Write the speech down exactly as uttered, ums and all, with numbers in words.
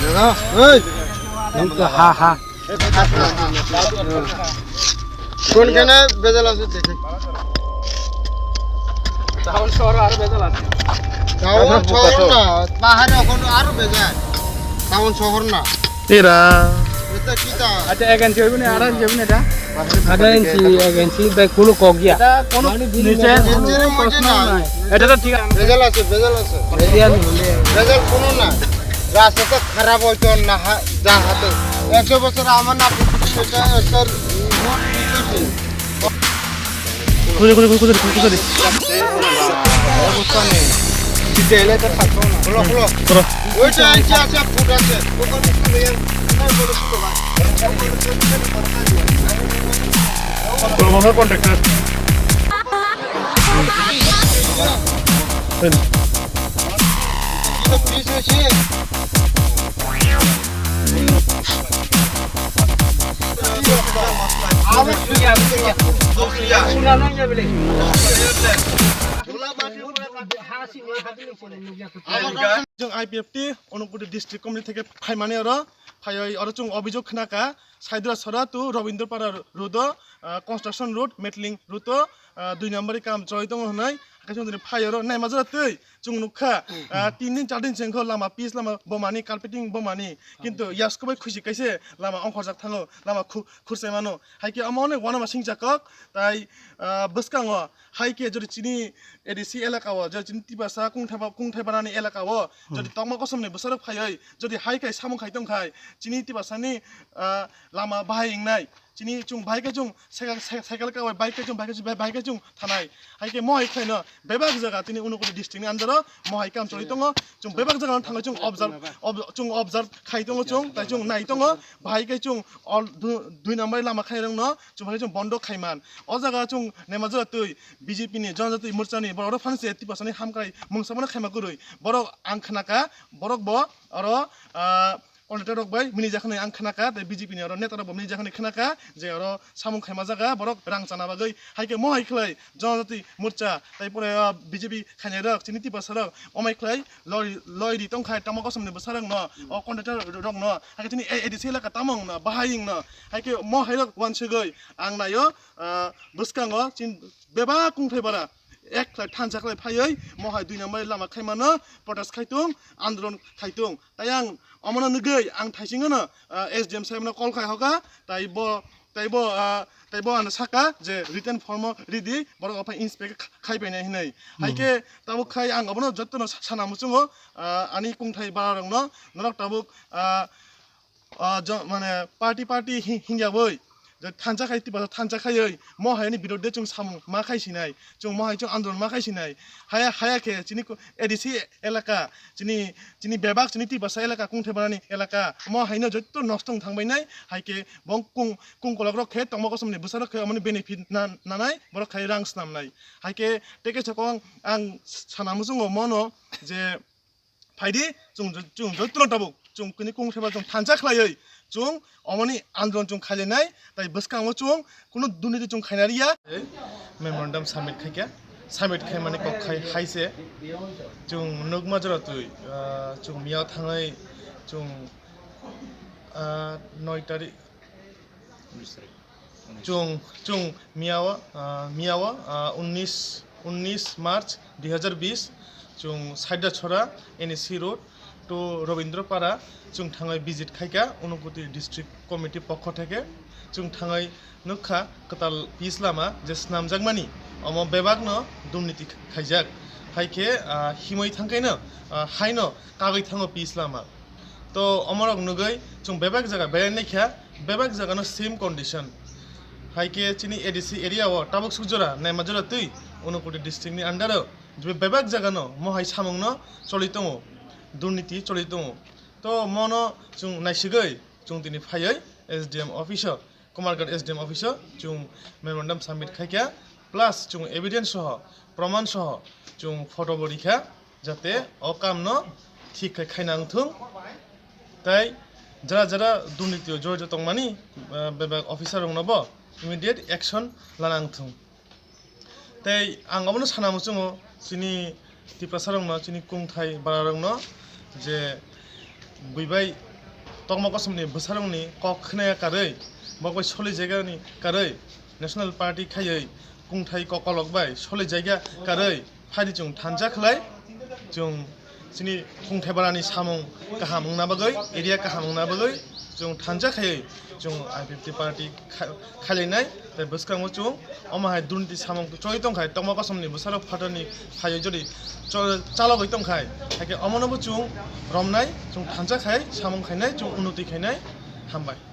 Ei! Nung to ha ha. কোনখানে ভেজাল আছে দেখি। টাউন শহর আরো ভেজাল আছে। টাউন শহর না, পাহাড়ে এখন আরো ভেজাল। টাউন শহর না। এরা। এটা কি তা? আচ্ছা, এখান থেকে না, আর যাবেন এটা? আঠারো ইঞ্চি, এক ইঞ্চি, ভাই, কোনো কক গিয়া। এটা কোনো মানে, নিচে এর কোনো চেয়ে প্রশ্ন মজা নাই। নাই। এটা তো ঠিক আছে। ভেজাল আছে, ভেজাল আছে। ভেজাল নেই। ভেজাল কোনো না। রাস্তা তো খারাপ হইতো না, হা-, যা হাতে। একশো বছর আমার না, এটা একটা রোড দিতেছি। খুঁজে, খুঁজে, খুঁজে, খুঁজে, খুঁজে। অবস্থা নেই। চিঠি এলে তো থাকতো না। খোলো, খোলো। খোলো। ওই তো আইছে, আছে, ফুট আছে। খোলো, খোলো, contractor. Chwng I P F T Unakoti district committee theke phaimani oro phaiwi oro chwng obijok khna kha Saidra Sora to Rabindra Para road o, ah, construction road, metling road o, ah, dui number kam choli tongo hwnwi hakhe chwng tini phai oro naima jora twi chwng nukha, ah, tin din char din chengkho lama pis lama bomani carpeting bomani kintu yasko bai khusi kaise lama ongkhorjak thango lama khu-, khurchai mano hai khe omo onek uanama singcha kok tai, ah, bwskango hai khe jodi chini A D C elaka o, jodi chini Tiprasa kungthai ba-, kungthai banani elaka o, jodi tongma kosom ni bwsarok phaiwi, jodi hai khai samung khai tong khai, chini Tiprasa ni, ah, lama bahai wngnai, chini chwng bahai khe chwng cycle, cycle, cycle ka bai, bike khe chwng, bike khe chwng, bike khe chwng thanai. Hai khe mohai khlaino bebak jaga chini Unakoti district ni under o mohai kam choli tongo. Chwng bebak jaga no thangwi chwng observe, ob-, chwng observe khai tongo chwng, tai chwng nai tongo. Bahai khe chwng all du-, dui number lama khai rok no chwng bahai chwng bondo khai man. O jaga chwng nema jora twi B J P ni Janajati Morcha ni borok rok phan se Tiprasa ni hamkrai mungsa mano khaima kwrwi. Borok ang khna kha, borok bo oro, ah, contractor rok bai mini jakhanai ang khna kha, tei B J P ni oro neta rok bo mini jakhanai khna kha, je oro samung khaima jaga borok rang chana bagwi. Hai khe mohai khlai Janajati Morcha, tai pore, ah, B J P khainai rok, chini Tiprasa rok, omai khlai loi, loi ri tong khai tamo kosom ni bwsa rok no, o contractor rok no, hai khe chini A D C elaka tamo wng no, bahai wng no, hai khe mohai rok uansugwi ang naio, ah, bwskango chini bebak kungthai bara ek khlai thansa khlai phaiwi mohai dui number lama khai mano protest khai tung, andolon khai tung. Tai ang omono nugwi ang thaising no, ah, S D M saheb no call khai hoka, tai bo, tai bo, ah, tai bo ano saka je written form o ridi, borok ophai inspect khai painai hinwi. Hai khe tabuk khai ang obono jotono sa-, sana muchungo, ah, ani kungthai bara rok no norok tabuk, ah, ah, jo-, mane party party hi-, hingyawi je thansa khai Tiprasa thansa khaiwi mohai ni birodhe chwng samung ma khai sinai, chwng mohai chwng andolon ma khai sinai. Haya, haya khe chini ko-, A D C elaka, chini, chini bebak chini Tiprasa elaka, kungthai banani elaka, mohai no joto nosto wng thang bainai, hai khe bong kung, kung kolok rok khe tongma kosom ni bwsa rok khe omo ni benefit na, nanai, borok khai rang snam nai. Hai khe teke chakong ang sana muchungo mono je phaidi, chwng, chwng jotono tabuk, chwng kini kung thaiba chwng thansa khlaiwi, chwng omoni andolon chwng khailainai, tai bwskango chwng kunu durniti chwng khaina riya. Memorandum submit khaikha, submit khaimani kok khai haise, chwng nukma jora twi, ah, chwng miya thangwi, chwng, ah, noi tarik, Chwng, chwng miyao, ah, miyao, ah, unnish, unnish March dui hazar bish, chwng Saidachora N E C Road to Rabindra Para, chwng thangwi visit khaikha Unakoti District Committee pokho theke, chwng thangwi nukha kwtal pis lama je snamjakmani, omo bebakno durniti khaijak, hai khe, ah, himwi thangkhaino, ah, haino kagwi thango pis lama. To omorok nugwi chwng bebak jaga belai naikha, bebak jagano same condition. Hai khe chini A D C area o tabuk suk jora, naima jora twi Unakoti district ni under o be-, bebak jagano mohai samungno choli tongo, durniti choli tongo. To mono chwng naisigwi chwng tini phaiwi S D M office o Kumarghat S D M office o chwng memorandum submit khaikha, plus chwng evidence soho, proman soho chwng photo bo rikha, jate o kamno thik khai khaina wngthung. Tai jara jara durniti o jorito tongmani, eh, bebak officer rokno bo immediate action lana wngthung. Tei ang obono sana muchungo, chini Tiprasa rokno, chini kungthai bara rokno je buibai Tokma Kosomni bwsarokni kok khnaya karwi, bok bai solijaikani karwi, National Party khaiwi kungthai kokolok bai solijaikha karwi, phaidi chwng thansa khlai, chwng chini kungthai barani samung kaham wngna bagwi, area kaham wngna bagwi chwng thansa khaiwi chwng I P F T party kha-, khailainai, tei bwskango chwng omo hai durniti samung choi tongkhai, Tokma Kosomni bwsarok phatarni phaiwi jodi cho-, chalogwi tongkhai, haikhe omono bo chwng romnai, chwng thansa khai samung khainai, chwng unnoti khainai. Hambai.